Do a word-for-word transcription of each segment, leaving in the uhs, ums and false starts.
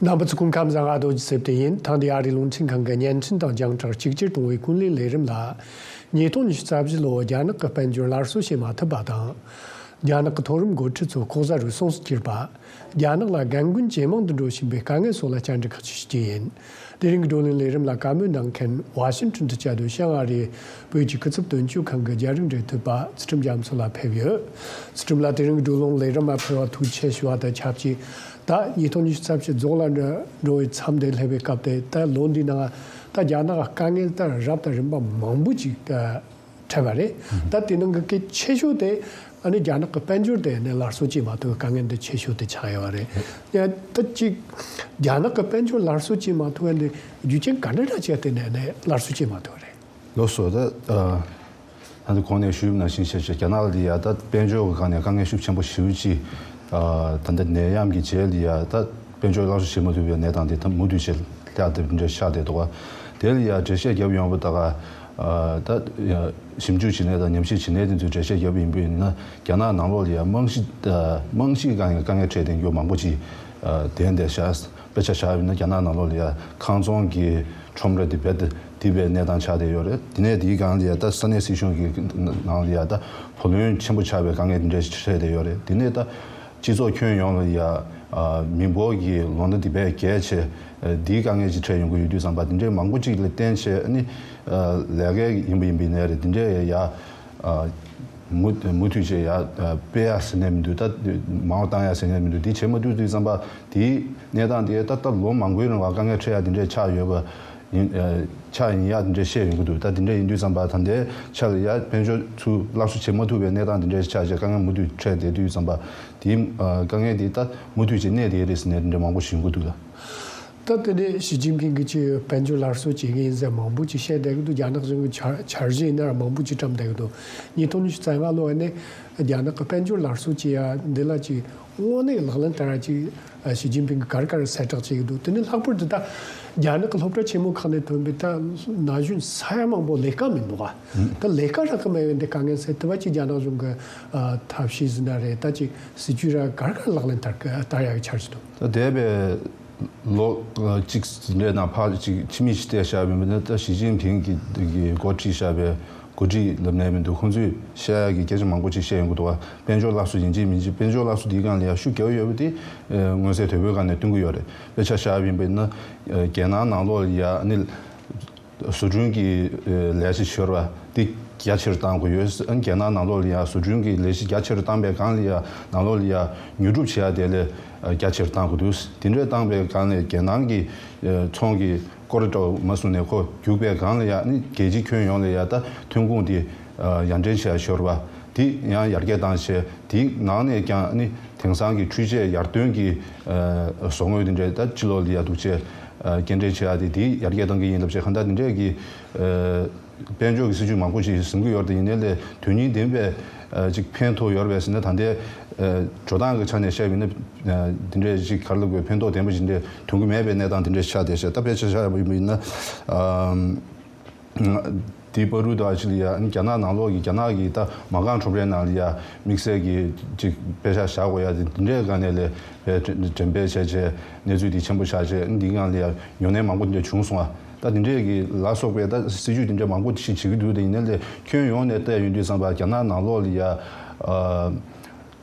རྣམ་པ་ཚོ་སྐུ་ཁམས་བཟང་། ཨ་རྡོ་རྗེ་སེབ་དེ་ཡིན། ཐེངས་འདིའི་ཨ་རིའི་རླུང་འཕྲིན་ཁང་གི་བརྙན་འཕྲིན་དང་རྒྱང་བསྒྲགས་གཅིག་གྱུར་གཏོང་བའི་ཀུན་གླེང་ལས་རིམ་ལ། ཉིས་སྟོང་ཉི་ཤུ་རྩ་བཞི་ལོར་རྒྱ་ནག་གི་དཔལ་འབྱོར་སླར་གསོ་བྱེད་མ་ཐུབ་པ་དང་། རྒྱ་ནག་གི་མཐོ་རིམ་འགོ་ཁྲིད་ཚོ་ལྐོག་ཟ་རུལ་སུངས་སུ་གྱུར་པ། རྒྱ་ནག་ལ་རྒན་རྒོན་ཇེ་མང་དུ་འགྲོ་བཞིན་པའི་དཀའ་ངལ་སོགས་ལ་བཅར་འདྲི་ཁག་ཅིག་ཞུ་རྒྱུ་ཡིན། དེ་རིང་གི་བགྲོ་གླེང་ལས་རིམ་ལ་བཀའ་མོལ་གནང་མཁན་ཝ་ཤིང་ཊོན་དུ་བཅའ་སྡོད་ཤང་ཨ་རིའི་བོད་ཀྱི་སྐུ་ཚབ་དོན་གཅོད་ཁང་གི་རྒྱ་རིགས་འབྲེལ་མཐུད་པ་ཚུལ་ཁྲིམས་རྒྱ་མཚོ་ལགས་ཕེབས་ཡོད། ཚུལ་ཁྲིམས་ལགས། དེ་རིང་གི་བགྲོ་གླེང་ལས་རིམ་མ་ཕེབས་པར་ཐུགས་རྗེ་ཆེ་ཞུ་བ་དང་ཆབས་ཅིག་ད་ཉིས་སྟོང་ཉི་ཤུ་རྩ་བཞི་རྫོགས་ལ་འགྲོ་འགྲོ་བའི་མཚམས་དེ་སླེབས་པའི་སྐབས་དེ། ད་ལོ་འདིའི་ནང་ད་རྒྱ་ནག་དཀའ་ངལ་ད་རབ་དང་རིམ་པ་མང་པོ་ཅིག་འཕྲད་པ་རེད། ད་དེ་ནང་གི་གལ་ཆེ་ཤོས་དེ་ཨ་ནི་རྒྱ་ནག་གི་དཔལ་འབྱོར་དེ་ནས་སླར་གསོ་བྱེད་མ་ཐུབ་པའི་དཀའ་ངལ་འདི་ཆེ་ཤོས་དེ་ཆགས་ཡོད་རེད། ཡ་ད་ཅིག་རྒྱ་ནག་གི་དཔལ་འབྱོར་སླར་གསོ་བྱེད་མ་ཐུབ་པ་འདི་རྒྱུ་རྐྱེན་ག་འདྲ་འདྲ་བྱས་ཏེ་ནས་ནས་སླར་གསོ་བྱེད་མ་ཐུབ་པ་རེད། ལགས་སོ། ད་ཨ་ད་ལྟ་གོང་ནས་ཞུས་པ་ནང་བཞིན་བྱས་བྱས་རྒྱ་ནག་ལ་ཡ་ད་དཔལ་འབྱོར་གྱི་སྒང་ནས་དཀའ་ངལ་ཤུགས་ཆེན་པོ་ཞེ་པོ་ཅིག་ཨ་ད་ལྟ་ནད་ཡམས་ཀྱི་རྗེས་ལ་ཡ་ད་དཔལ་འབྱོར་སླར་གསོ་བྱེད་མ་ཐུབ་པའི་གནས་སྟངས་དེ་ད་མུ་མཐུད་བྱས་ལྷག་དེ་འདྲ་ཆགས་བསྡད་འདུག་ག་དེ་ལ་ཡ་འགྲེལ་བཤད་རྒྱབ་ཡོང་བ་ད་ག་ཨ་ད་ཡ་ཞིབ་འཇུག་བྱེད་མཁན་དང་ཉམས་ཞིབ་བྱེད་མཁན་དེ་ཚོས་འགྲེལ་བཤད་རྒྱབ་པ་ཡིན་པ་ཡིན་ན། རྒྱ་ནག་ནང་ལོགས་ལ་ཡ་རྨང་གཞི་ཨ་རྨང་གཞིའི་སྒང་ནས་དཀའ་ངལ་འཕྲད་བསྡད་རྒྱུ་མང་པོ་ཅིག་ཨ་ལྡན་བསྡད་ཤག་དཔེ་ཆ་བཞག་པ་ཡིན་ན་རྒྱ་ནག་ནང་ལོགས་ལ་ཡ་ཁང་ཚོང་གི་ཁྲོམ་ར་དེ་རྦད་དེ་རྡིབ་པའི་གནས་སྟངས་ཆགས་བསྡད་ཡོད་རེད། དེ་ནས་དེའི་སྒང་ལ་ཡ་ད་ས་གནས་སྲིད་གཞུང་གི་ནང་ལ་ཡ་ད་བུ་ལོན་ཆེན་པོ་ཆགས་པའི་དཀའ་ངལ་དེ་འདྲ་ཞིག་འཕྲད་བསྡད་ཡོད་རེད། དེ་ནས་ད་སྤྱི་ཚོགས་ཁྱོན་ཡོངས་ལ་ཡ་ཨ་མི་འབོར་གྱི་ལོ་ན་དེ་རྦད་རྒས་བྱས། ཨ་དེའི་དཀའ་ངལ་ཅིག་འཕྲད་ཡོང་གི་ཡོད་དུས་ཙམ་པ། དེ་འདྲའི་མང་པོ་ཅིག་ལ་བརྟེན་བྱས་ཨ་ནི་ཨ་ལས་ཀ་ཡིན་པ་ཡིན་པའི་ནས་རེད། དེ་འདྲའི་ཡ་ཨ་མུ་མུ་མཐུད་བྱས་ཡ་ཨ་སྤེལ་ཡ་ཟེར་ནས་མི་འདུག་ད་མང་བ་བཏང་ཡ་ཟེར་ནས་མི་འདུག་དེ་བྱེད་མ་ཐུབ་དུས་ཙམ་པ་དེའི་གནས་སྟངས་དེ་ད་ལྟ་ལོ་མང་པོའི་རིང་ལ་དཀའ་ངལ་འཕྲད་ཡ་དེ་འདྲས་ཆགས་ཡོད་པ་ཡིན། ཨ་ཆགས་ཡིན་ཡ་དེ་འདྲས་བཤད་ཡོང་གི་འདུག་ད་དེ་འདྲས་ཡིན་དུས་ཙམ་པ་ད་ལྟའི་ཆ་ལ་ཡ་དཔལ་འབྱོར་ཚུར་སླར་གསོ་བྱེད་མ་ཐུབ་པའི་གནས་སྟངས་དེ་འདྲས་ཆགས་བྱས་དཀའ་ངལ་མུ་མཐུད་འཕྲད་བསྡད་དུས་ཙམ་པ་དེའི་ཨ་དཀའ་ངལ་དེ་ད་མུ་མཐུད་བྱས་གནས་བསྡད་ཡོད་རེད་ཟེར་ནས་དེ་འདྲས་མང་པོ་ཞིག་ཡོང་གི་འདུག་ལ། ད་དེ་ནས་ཞི་ཅིན་ཕིང་གིས་ཅིག་དཔལ་འབྱོར་སླར་གསོ་བྱེད་ཀྱི་ཡིན་ཟེར་མང་པོ་ཅིག་བཤད་བསྡད་ཀྱི་འདུག་རྒྱ་ནག་གཞུང་གི་འཆར་འཆར་གཞི་ཡིན་ན་ར་མང་པོ་ཅིག་བཀྲམ་བསྡད་ཀྱི་འདུག་ཉིས་སྟོང་ཉི་ཤུ་རྩ་ལྔ་ལོ་ནས་རྒྱ་ནག་གི་དཔལ་འབྱོར་སླར་གསོ་བྱེད་ཡ་འདི་ལ་ཅིག་དངོས་གནས་ལག་ལེན་བསྟར་ཡ་ཅིག་ཞི་ཅིན་ཕིང་གིས་ག་རེ་ག་རེ་གསལ་བསྒྲགས་བྱེད་ཀྱི་འདུག་དེ་ནས་ལྷག་པར་དུ་ད་རྒྱ་ནག་གི་སློབ་གྲྭ་ཆེན་མོ་ཁག་ནས་ཐོན་པའི་ད་ན་གཞོན་ས་ཡ་མང་པོ་ལས་ཀ་མི་འདུག་ག་ད་ལས་ཀ་རག་གི་མེད་པའི་འདི་དཀའ་ངལ་སེལ་ཐུབ་པ་ཅིག་རྒྱ་ནག་གཞུང་གི་ཨ་ཐབས་ཤེས་ཟིན་ན་རེད། ད་ཅིག་སྲིད་ཇུས་ར་ག་རེ་ག་རེ་ལག་ལེན་བསྟར་གི་བསྟར་ཡ་གི་འཆར་གཞི་འདུག་ད་འདས་པའི་ལོ་གཅིག་ལས་ནང་ཕར་ཅིག་ཕྱི་མིག་ཅིག་བལྟས་བཞག་པ་ཡིན་ན། ད་ཞི་ཅིན་ཕིང་གིས་གིས་འགོ་ཁྲིད་བཞག་པའི་འགོ་ཁྲིད་ལབ་ནས་མི་འདུག་ཁོང་ཚོས་བཤད་ཡ་གི་སྐད་ཆ་མང་པོ་ཅིག་བཤད་ཡོང་གི་འདུག་བ། དཔལ་འབྱོར་སླར་གསོ་ཡིན་གཅིག་མིན་གཅིག་དཔལ་འབྱོར་སླར་གསོ་འདིའི་སྒང་ལ་ཡ་ཤུགས་རྒྱབ་ཡོད་པ་དེ་མངོན་གསལ་དོད་པོའི་སྒང་ནས་སྟོན་གྱི་ཡོད་རེད། དཔེ་ཆ་བཞག་པ་ཡིན་ན་རྒྱལ་ནང་ནང་ལོགས་ལ་ཡ་ཨ་ནི་བཟོ་སྐྲུན་གྱི་ལས་གཞི་ཤོར་བ་འདི་རྒྱ་ཆེར་བཏང་དགོས་ཡོད། རྒྱ་ནག་ནང་ལོགས་ལ་ཡང་བཟོ་སྐྲུན་གྱི་ལས་གཞི་རྒྱ་ཆེར་བཏང་པའི་སྒང་ལ་ཡང་ནང་ལོགས་ལ་ཡང་ཉོ་སྒྲུབ་བྱེད་ཡ་དེ་ལས་རྒྱ་ཆེར་བཏང་དགོས་འདུག་དེ་འདྲའི་བཏང་པའི་སྒང་ལ་རྒྱལ་ནང་གི་ཚོང་གི་སྐོར་འདྲ་བོ་མ་བཟུང་ནས་ཁོ་རྒྱུག་པའི་སྒང་ལ་ཡང་ནི་རྒྱལ་སྤྱིའི་ཁྱོན་ཡོངས་ལ་ཡང་ད་ཐོན་ཁུངས་དེ་ཡར་འདྲེན་བྱེད་ཡ་ཤོར་བ་དེ་ཡང་ཡར་རྒྱས་བཏང་བྱས། དེའི་ནང་ནས་ཀྱང་ནི་དེང་སང་གི་འཕྲུལ་ཆས་ཡར་ཐོན་གྱི་བཟོ་དངོས་དེ་འདྲའི་ད་ཕྱི་ལོགས་ལ་ཡ་འདུག་བྱས། སྐྱེལ་འདྲེན་བྱེད་ཡ་དེ་དེ་ཡར་རྒྱས་གཏང་གི་ཡིན་ལབ་བྱས། གང་ལྟར་དེ་འདྲས་ཀྱི་དཔལ་འབྱོར་གྱི་སྲིད་ཇུས་མང་པོ་ཞིག་འཛིན་གྱི་ཡོད་རེད། ཡིན་ནའི་ལས་དོན་སྙིང་ལྡན་པའི་ཅིག་ཕན་ཐོགས་ཡོད་རེད་པས་ཟེར་ན། ད་ལྟའི་འགྲོ་སྟངས་ཀྱི་ཆ་ནས་བཤད་པ་ཡིན་ན་དེ་འདྲས་ཅིག་ག་རེ་ལབ་དགོས། ཕན་ཐོགས་ལྡན་པ་ཞིག་འདྲས་ཐོན་གྱི་མེད་པའི་གནས་སྟངས་དེ་འདྲས་ཆགས་བསྡད་ཤག་ད་དཔེ་ཆ་བཞག་ཡ་ཡིན་ན། དེའི་བར་དུ་ད་ཅི་ལ་ཡ་རྒྱ་ནག་ནང་ལོགས་ཀྱི་རྒྱ་ནག་གི་ད་མ་རྐང་ཁྲོམ་རའི་ནང་ལ་ཡ་དམིགས་བསལ་གྱི་ཅིག་དཔེ་ཆ་བཞག་དགོས་ཡ་དེ་འདི་འདྲའི་སྒང་ནས་ལས་པའི་འགྲེམས་སྤེལ་བྱས་བྱས་གནས་ཚུལ་དེ་ཆེན་པོ་ཆགས་བྱས། འདིའི་སྒང་ལ་ཡ་ཉོ་ནས་མང་པོ་འདི་འདྲ་བྱུང་སོང་བ། ད་འདི་འདྲའི་གི་ལ་སོགས་པའི་ད་སྲིད་ཇུས་འདི་འདྲ་མང་པོ་ཞིག་བྱེད་ཀྱི་འདུག་དེ་ཡིན་ནའི་ལས་ཁྱོན་ཡོངས་ནས་བལྟས་ཡོང་དུས་ཙམ་པ་རྒྱ་ནག་ནང་ལོགས་ལ་ཡ་ཨ།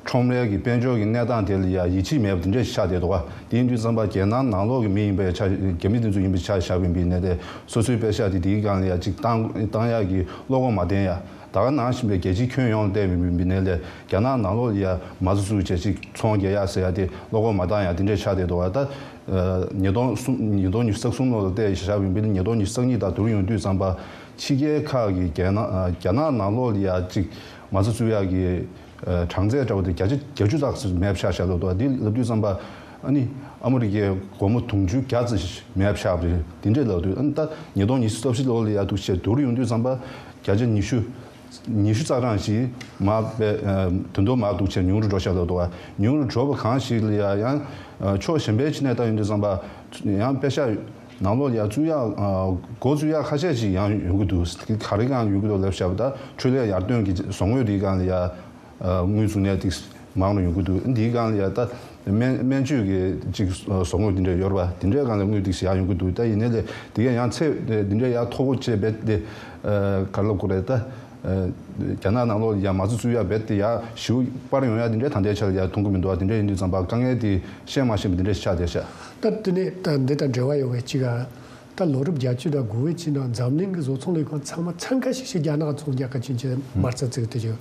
ཁྲོམ་རའི་གི་དཔལ་འབྱོར་གྱི་གནས་སྟངས་དེ་ལ་ཡ་ཡིད་ཆེས་མེད་པ་དེ་འདྲས་ཆགས་བསྡད་འདུག་ག་དེ་ཡིན་དུས་ཙམ་པ་རྒྱལ་ནང་ནང་ལོགས་ཀྱི་མི་ཡིན་པའི་ཆ་རྒྱ་མི་དེ་ཚོ་ཡིན་པའི་ཆ་བཞག་པ་ཡིན་པའི་ནས་དེ་སོ་སོའི་པེ་ཤག་དེ་དེའི་སྒང་ལ་ཡ་གཅིག་བཏང་བཏང་ཡག་གི་བློ་ཁོག་མ་ལྡན་ཡ། ད་ག་ནང་བཞིན་པའི་རྒྱལ་སྤྱིའི་ཁྱོན་ཡོངས་ལ་བལྟས་པ་ཡིན་པའི་ནས་ལས་རྒྱ་ནག་ནང་ལོགས་ལ་ཡ་མ་རྩ་བཙུགས་བྱས་གཅིག་ཚོང་རྒྱག་ཡ་ཟེར་ཡ་དེ་བློ་ཁོག་མ་བཏང་ཡ་དེ་འདྲས་ཆགས་བསྡད་འདུག་ག་ད་ཉིས་སྟོང་གསུམ་ཉིས་སྟོང་ཉི་ཤུ་རྩ་གསུམ་ལོ་ལ་བལྟས་བཞག་པ་ཡིན་པའི་ཉིས་སྟོང་ཉི་ཤུ་རྩ་གཉིས་དང་བསྡུར་ཡོང་དུས་ཙམ་པ་ཕྱི་རྒྱལ་ཁག་གི་རྒྱ་ནག་རྒྱ་ནག་ནང་ལོགས་ལ་ཡ་གཅིག་མ་རྩ་བཙུགས་ཡག་གི་གྲངས་ཚད་འདྲ་བོ་དེ་བརྒྱ་ཆ་བརྒྱད་ཅུ་ཙམ་ཞིག་མེད་པ་ཆགས་བཞག་འདུག་འདི་ལབ་དུས་ཙམ་པ་ཨ་ནི་ཨ་མི་རི་ཀའི་སྒོར་མོ་དུང་ཕྱུར་བརྒྱ་ཙམ་ཞིག་མེད་པ་ཆགས་པ་རེད། འདི་འདྲས་ལབ་དུས་ཨ་ནི་ད་ཉིས་སྟོང་ཉི་ཤུ་རྩ་བཞི་ལོ་ལ་ཡ་འདུག་བྱས་བསྡུར་ཡོང་དུས་ཙམ་པ་བརྒྱ་ཆ་ཉི་ཤུ་ཉི་ཤུ་རྩ་གྲངས་ཞིག་མར་དཔེ་དུང་དུང་མར་འདུག་བྱས་ཉུང་རུ་འགྲོ་བཞག་འདུག་ཉུང་རུ་འགྲོ་བ་གང་ཞིག་ལ་ཡ་ཡང་ཕྱོགས་གཞན་པའི་ཕྱི་ནས་ལྟ་ཡོང་དུས་ཙམ་པ་ཡང་པེ་ཤག་ནང་ལོགས་ལ་ཡ་བཙུགས་ཡག་འགོ་བཙུགས་ཡག་ཁ་ཤས་ཤིག་ཡང་ཡོང་གི་འདུག་ག་རེ་གང་ཡོང་གི་འདུག་ལབ་བཞག་པ་ད་འཕྲུལ་ལས་ཡར་ཐོན་གྱི་བཟོ་དངོས་དེའི་སྒང་ལ་ཡ། དངུལ་བཙུགས་ནས་ཏིག་ མང་རུ་ཡོང་གི་འདུག་འདིའི་སྒང་ལ་ཡ་ད་སྨན་སྨན་བཅོས་ཀྱི་ཅིག་བཟོ་དངོས་འདི་འདྲ་ཡོད་རེད་པ། འདི་འདྲའི་སྒང་ལ་དངུལ་འདི་ཞིག་ཡར་ཡོང་གི་འདུག་ད་ཡིན་ནའི་ལས་འདི་ག་ཡང་ཚད་འདི་འདྲའི་ཡར་མཐོ་པོ་བྱས་རྦད་དེ་ག་རེ་ལབ་དགོས་རེད། ད་རྒྱ་ནག་ནང་ལོགས་ཡ་མ་རྩ་འཛུགས་ཡ་རྦད་དེ་ཡ་ཞེ་པོ་སྤར་ཡོང་ཡ་འདི་འདྲའི་ད་ལྟའི་ཆ་ལ་ཡ་མཐོང་གི་མི་འདུག་འདི་འདྲ་ཡིན་དུས་ཙམ་པ་དཀའ་ངལ་འདི་བཤད་མ་ཤེས་པ་འདི་འདྲ་ཞིག་ཆགས་བསྡད་ཤག་ད་དེ་ནས་ད་འདི་དང་འབྲེལ་བ་ཡོད་པའི་གཅིག་ག་ད་ལོ་རབས་བརྒྱད་ཅུ་དང་དགུ་བའི་ཕྱི་ནང་འཛམ་གླིང་གི་བཟོ་ཚོང་ལས་ཁང་ཚང་མ་འཚང་ཁ་ཤིག་ཤིག་རྒྱ་ནག་ཚོང་རྒྱག་ག་ཕྱིན་ཆད་མ་རྩ་བཙུགས་ཏེ་བྱོས།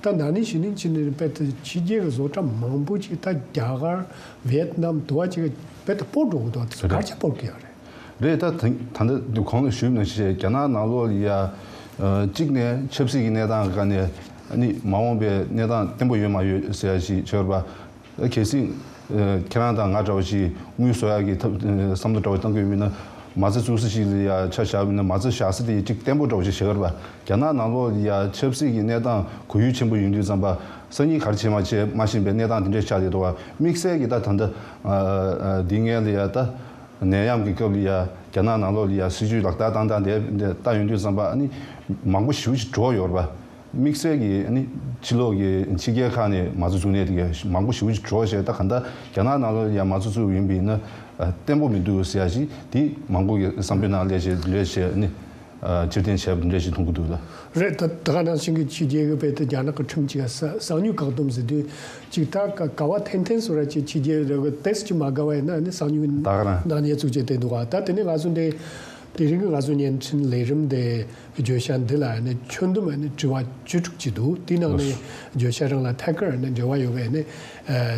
ད་ན་ནིང་གཞེས་ནིང་ཕྱི་ནས་རྦད་དེ་ཕྱི་རྒྱལ་གྱི་བཟོ་གྲྭ་མང་པོ་ཅིག་ད་རྒྱ་གར་བེད་ནམ་དུ་བ་ཅིག་རྦད་དེ་སྤོར་འགྲོ་གི་འདུག་དེ་ག་རེ་བྱས་སྤོར་གི་ཡོད་རེད། རེད། ད་ད་ད་ལྟ་འདི་གོང་ལ་ཞུས་ནང་བཞིན་རྒྱ་ནག་ནང་ལོགས་ལ་ཡ་གཅིག་ནས་ཆབ་སྲིད་ཀྱི་གནས་སྟངས་ཀྱི་སྒང་ནས་ཨ་ནི་མ་འོངས་པའི་གནས་སྟངས་བརྟན་པོ་ཡོད་མ་ཡོད་ཟེར་ཡ་ཞིག་བྱས་པ། གལ་སྲིད་ཁྱེད་རང་དང་ང་འདྲ་བ་ཞིག་དངུལ་བཟོ་ཡག་གི་ཐབས་བསམ་བློ་འདྲ་བ་བཏང་གི་ཡོད་མིན་ན། མ་རྩ་བཙུགས་ས་ཞིག་ལ་ཡ་ཆ་བཞག་པ་ཡིན་ན་མ་རྩ་བཞག་ས་དེ་གཅིག་བརྟན་པོ་འདྲ་བ་ཞིག་བྱེད་ཀྱི་རེད་པ། རྒྱ་ནག་ནང་ལོགས་ལ་ཡ་ཆབ་སྲིད་ཀྱི་གནས་སྟངས་གོ་ཡུལ་ཆེན་པོ་ཡིན་དུས་ཙམ་པ་སང་ཉིན་ག་རེ་བྱེད་མ་བྱེད་མ་ཤེས་པའི་གནས་སྟངས་དེ་འདྲ་ཆགས་བསྡད་འདུག་པ། དམིགས་བསལ་གྱི་ད་ད་ལྟ་འདི་སྔོན་ལ་ཡ་ད་ནད་ཡམས་ཀྱི་སྐབས་ལ་ཡ་རྒྱ་ནག་ནང་ལོགས་ལ་ཡ་སྲིད་ཇུས་ལག་བསྟར་བཏང་སྟངས་དེ་ལྟ་ཡོང་དུས་ཙམ་པ་ཨ་ནི་མང་པོ་ཞེ་པོ་ཅིག་འགྲོ་ཡོད་རེད་པ། དམིགས་བསལ་གྱི་ཨ་ནི་ཕྱི་ལོགས་ཀྱི་ཕྱི་རྒྱལ་ཁག་ནས་མ་རྩ་འཛུགས་མཁན་དེ་ག་མང་པོ་ཞེ་པོ་ཅིག་འགྲོ་བྱས། ད་ག་འདྲ་རྒྱ་ནག་ནང་ལོགས་ཡ་མ་རྩ་བཙུགས་ཡིན་པ་ཡིན་ན་བརྟན་པོ་མི་འདུག་ཟེར་ཡ་ཞིག་དེ་མང་པོ་གི་བསམ་པའི་ནང་སླེབས་བྱས་སླེབས་བྱས་ཨ་ནི་ཕྱིར་འཐེན་བྱས་པ་འདྲ་ཞིག་མཐོང་གི་འདུག་ལ། རེད། ད་ད་ག་ནང་བཞིན་གྱི་ཕྱི་རྒྱལ་གྱི་བོད་དུ་རྒྱ་ནག་གི་ཁྲིམས་གཅིག་ག་ས་གསང་མྱུལ་བཀག་སྡོམ་ཟེར་དུས་གཅིག་ད་ག་ག་བ་འཐེན་འཐེན་བཟོ་ར་ཅིག་ཕྱི་རྒྱལ་རེ་གི་ཏེས་ཅིག་མ་དགའ་བ་ཡིན་ན་ཨ་ནི་གསང་མྱུལ་ད་ག་རང་ནང་ཉེས་བཙུགས་བྱས་བསྡད་འདུག་ག་ད་དེ་ནས་ང་ཚོ་འདི་དེ་རིང་གི་ང་ཚོ་བརྙན་འཕྲིན་ལས་རིམ་དེ་བརྗོད་བྱ་འདི་ལ་ནི་ཁྱོན་བསྡོམས་ནི་དྲི་བ་བཅུ་དྲུག་ཅིག་འདུག་དེའི་ནང་ནས་བརྗོད་བྱ་རང་ལ་ཐད་ཀར་ནི་འབྲེལ་བ་ཡོད་པའི་ནི་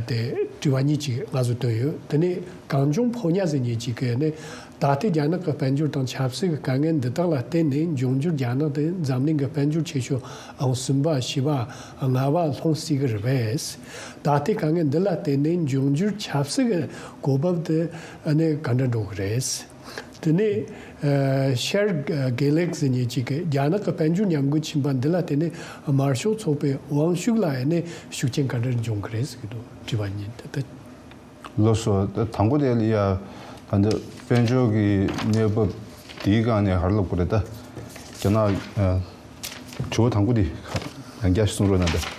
དེ་དྲི་བ་གཉིས་ཅིག་ང་ཚོ་བཏོན་ཡོད། དེ་ནས་གངས་ལྗོངས་ཕོ་ཉ་ཟེར་མཁན་ཅིག་གིས་ནི་ད་ལྟའི་རྒྱ་ནག་གི་དཔལ་འབྱོར་དང་ཆབ་སྲིད་ཀྱི་དཀའ་ངལ་འདི་དག་ལ་བརྟེན་ནས་འབྱུང་འགྱུར་རྒྱ་ནག་དེ་འཛམ་གླིང་གི་དཔལ་འབྱོར་ཆེ་ཤོས་ཨང་གསུམ་པ་བཞི་པ་ལྔ་པ་ལྷུང་སྲིད་ཀྱི་རེད་པས། ད་ལྟའི་དཀའ་ངལ་འདི་ལ་བརྟེན་ནས་འབྱུང་འགྱུར་ཆབ་སྲིད་ཀྱི་གོ་བབ་དེ་ནི་ག་འདྲ་འགྲོ་གི་རེད། དེ་ནས་ཤར་དགེ་ལེགས་ཟེར་མཁན་ཅིག་གིས་རྒྱ་ནག་གི་དཔལ་འབྱོར་ཉམས་རྒུད་ཕྱིན་པ་འདི་ལ་བརྟེན་ནས་དམར་ཤོག་ཚོགས་པའི་དབང་ཤུགས་ལ་ནི་ཤུགས་རྐྱེན་ག་འདྲ་འབྱུང་གི་རེད་ཟེར་གྱི་འདུག་དྲི་བ་གཉིས་དེ་དེ། ལགས་སོ། ད་དང་པོ་དེ་ལ་ཡ་ད་འདི་དཔལ་འབྱོར་གྱི་གནས་བབ་དེའི་སྒང་ནས་ག་རེ་ལབ་དགོས་རེད། ད་རྒྱ་ནག་ཨ་དྲི་བ་དང་པོ་དེ་ཡང་བསྐྱར་གསུང་རོགས་གནང་ད།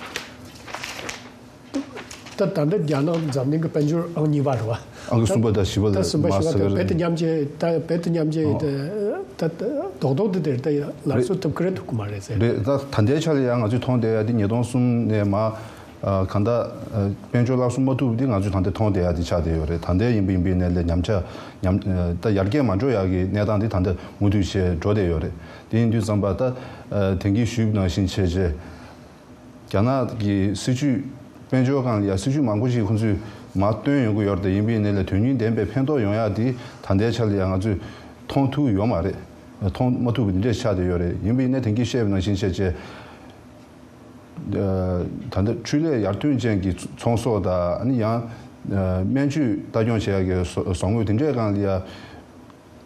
ད་ད་ལྟ་རྒྱ་ནག་འཛམ་གླིང་གི་དཔལ་འབྱོར་ཨང་གཉིས་པ་རེད་བ། ཨང་གསུམ་པ་དང་བཞི་པ་ད་ལ་གསུམ་པ་མ་བཞི་པ་ཟེར་དེ་རྦད་དེ་མཉམ་རྗེས་ད་རྦད་དེ་མཉམ་རྗེས་ཨོ། ད་ད་རྡོག་རྡོག་དེ་དེར་ད་ལར་སོ་ཐུབ་ཀྱི་རེད་ཐུབ་ཀྱི་མ་རེད་ཟེར། རེད། ད་ད་ལྟའི་ཆ་ལ་ཡང་ང་ཚོས་མཐོང་བསྡད་ཡ་དེ་ཉིས་སྟོང་གསུམ་ནས་མ་ཨ་གང་ལྟར་ཨ་དཔལ་འབྱོར་སླར་གསོ་མ་ཐུབ་པ་དེ་ང་ཚོས་ད་ལྟ་མཐོང་བསྡད་ཡ་དེ་ཆགས་བསྡད་ཡོད་རེད། ད་ལྟའི་ཡིན་པ་ཡིན་པའི་ནས་ལས་ཉམས་ཆག་ཉམས་ཨ་ད་ཡར་རྒྱས་མ་འགྲོ་ཡ་གི་གནས་སྟངས་དེ་ད་ལྟ་མུ་མཐུད་བྱས་འགྲོ་བསྡད་ཡོད་རེད། དེ་ཡིན་དུས་ཙམ་པ་ད་ཨ་དེང་གི་ཞུས་པ་ནང་བཞིན་བྱས་བྱས། རྒྱ་ནག་གི་སྲིད་ཇུས་དཔལ་འབྱོར་སྒང་ལ་ཡ་སྲིད་ཇུས་མང་པོ་ཞིག་ཁོང་ཚོས་མར་བཏོན་ཡོང་གི་ཡོད་རེད། ཡིན་པ་ཡིན་ནའི་ལས་དོན་སྙིང་ལྡན་པའི་ཕན་ཐོགས་ཡོང་ཡག་དེ་ད་ལྟའི་ཆ་ལ་ཡ་ང་ཚོས་མཐོང་ཐུབ་ཡོད་མ་རེད། མཐོང་མ་ཐུབ་པ་འདི་འདྲས་ཆགས་བསྡད་ཡོད་རེད། ཡིན་པ་ཡིན་ནའི་དེང་གི་བཤད་པ་ནང་བཞིན་བྱས་བྱས་ད་ལྟ་འཕྲུལ་ལས་ཡར་ཐོན་ཅན་གྱི་ཚོང་ཟོག་དང་ཨ་ནི་ཡང་སྨན་བཅོས་ལྟ་སྐྱོང་བྱེད་ཡག་གི་བཟོ་བཟོ་དངོས་དེ་འདྲས་སྒང་ལ་ཡ།